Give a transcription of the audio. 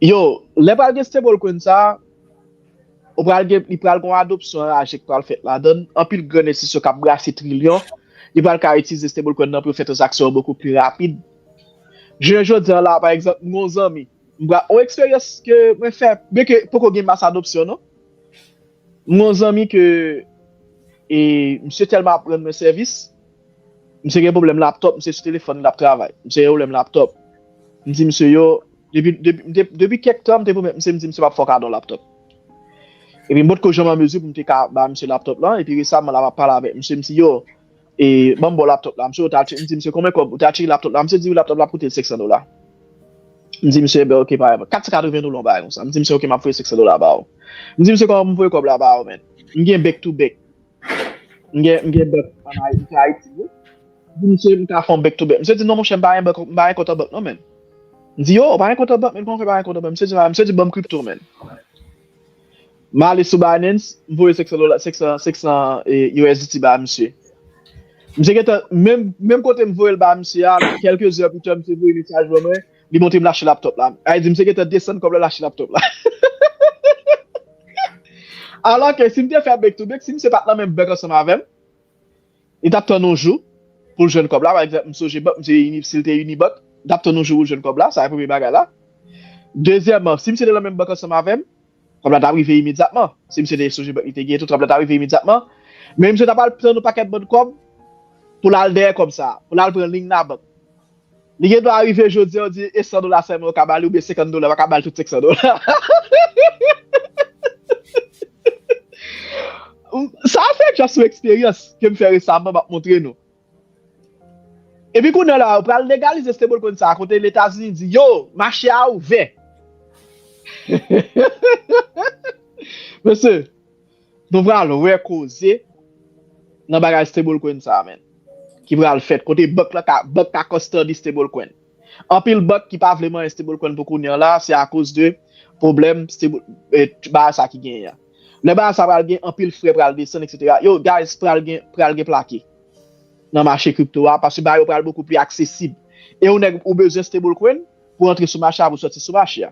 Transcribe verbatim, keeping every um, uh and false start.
Yo, lè pral gen stablecoin sa, ou pral gen, li pral gen yon adopsyon anraje ki pral fèt ladan l. Anpil grenn enstitisyon k ap brase trilyon, li pral ka itilize stablecoin nan pou yo fè tranzaksyon yo bokou pli rapid. Jounen jodi a la, pa egzanp, m gen yon zanmi, m pral, yon eksperyans ke mwen fè, byen ke poko gen mas adopsyon, non. M gen yon zanmi ke, e, misye tèlman ap rann mwen sèvis, misye gen pwoblèm laptop, misye sou telefòn li l ap travay. Misye gen pwoblèm laptop. M di misye yo, depi, depi, depi, depi kèk tan, m te pwomèt misye, m di misye m ap fè w kado laptop. Epi m potko janm an mezi pou m te ka ba misye laptop lan, epi resaman la m ap pale avèk misye, m di yo, e, ban m ba w laptop la. Misye, yo t al tcheke, m di misye, konbyen kòb ou t al tcheke laptop la? Misye di wi, laptop la ap koute l senk san dola. M di misye, ben, ok, pa, kat san katreven dola, yon bagay konsa. M di misye, ok, m ap voye senk san dola ba ou. M di misye, kòman pou m voye kòb la ba ou, men? M gen back to back. M gen, m gen bank ann Ayiti, Ayiti, wi. M di misye, m ka fè yon back to back. Misye di, non, monchè, m pa gen bank, m pa gen kont an bank, non, men. M di, yo, ou pa gen kont an bank, men kòman w fè pa gen kont an bank? Misye di, misye di, ban m crypto, men. M ale sou Binance, m voye senk san dola, senk san, senk san, e, U S D T ba misye. Misye gentan, menm, menm kote m voye l ba misye a, kèlke zè pita, misye voye mesaj ban mwen, li montre m l achte laptop la. Sa vle di, misye gentan desann kòb la, l achte laptop la. Alò ke si m te fè back to back, si misye pa t nan menm bank ansanm avè m, li t ap tann yon jou pou l jwenn kòb la. Pa egzanp, m sonje bank, misye Uni-, si l te Unibank, li t ap tann yon jou pou l jwenn kòb la, sa se premye bagay la. Dezyèmman, si misye te nan menm bank ansanm avè m, kòb la t ap rive imedyatman. Si misye te sonje bank li te genyen tou, kòb la t ap rive imedyatman. Men misye t ap al pran yon pakèt bann kòb pou l al dèyè kòb sa, pou l al pran liy nan bank. Li gen dwa rive jodi a, yo di e san dola sèlman yo ka ba li, oubyen senkant dola, yo pa ka ba l tout senk san dola. Sa se just yon eksperyans ke m fè resaman, m ap montre nou. Epi kounye a la, yo pral legalize stablecoin sa a, kote Letazini di, yo, mache a ouvè. Mesye, nou pral wè koze nan bagay stablecoin sa a, men. Ki pral fèt, kote bank la ka, bank ka custody stablecoin. Anpil bank ki pa vle manyen stablecoin pou kounye a la, se akoz de pwoblèm stable, e, bagay sa ki genyen an. Lè bagay sa pral gen, anpil frè pral desann, et cetera. Yo, guys, pral gen, pral gen plake nan mache kripto a, paske bagay yo pral bokou pli aksesib. E yon nèg ou bezwen stablecoin pou antre sou mache a, pou sòti sou mache a.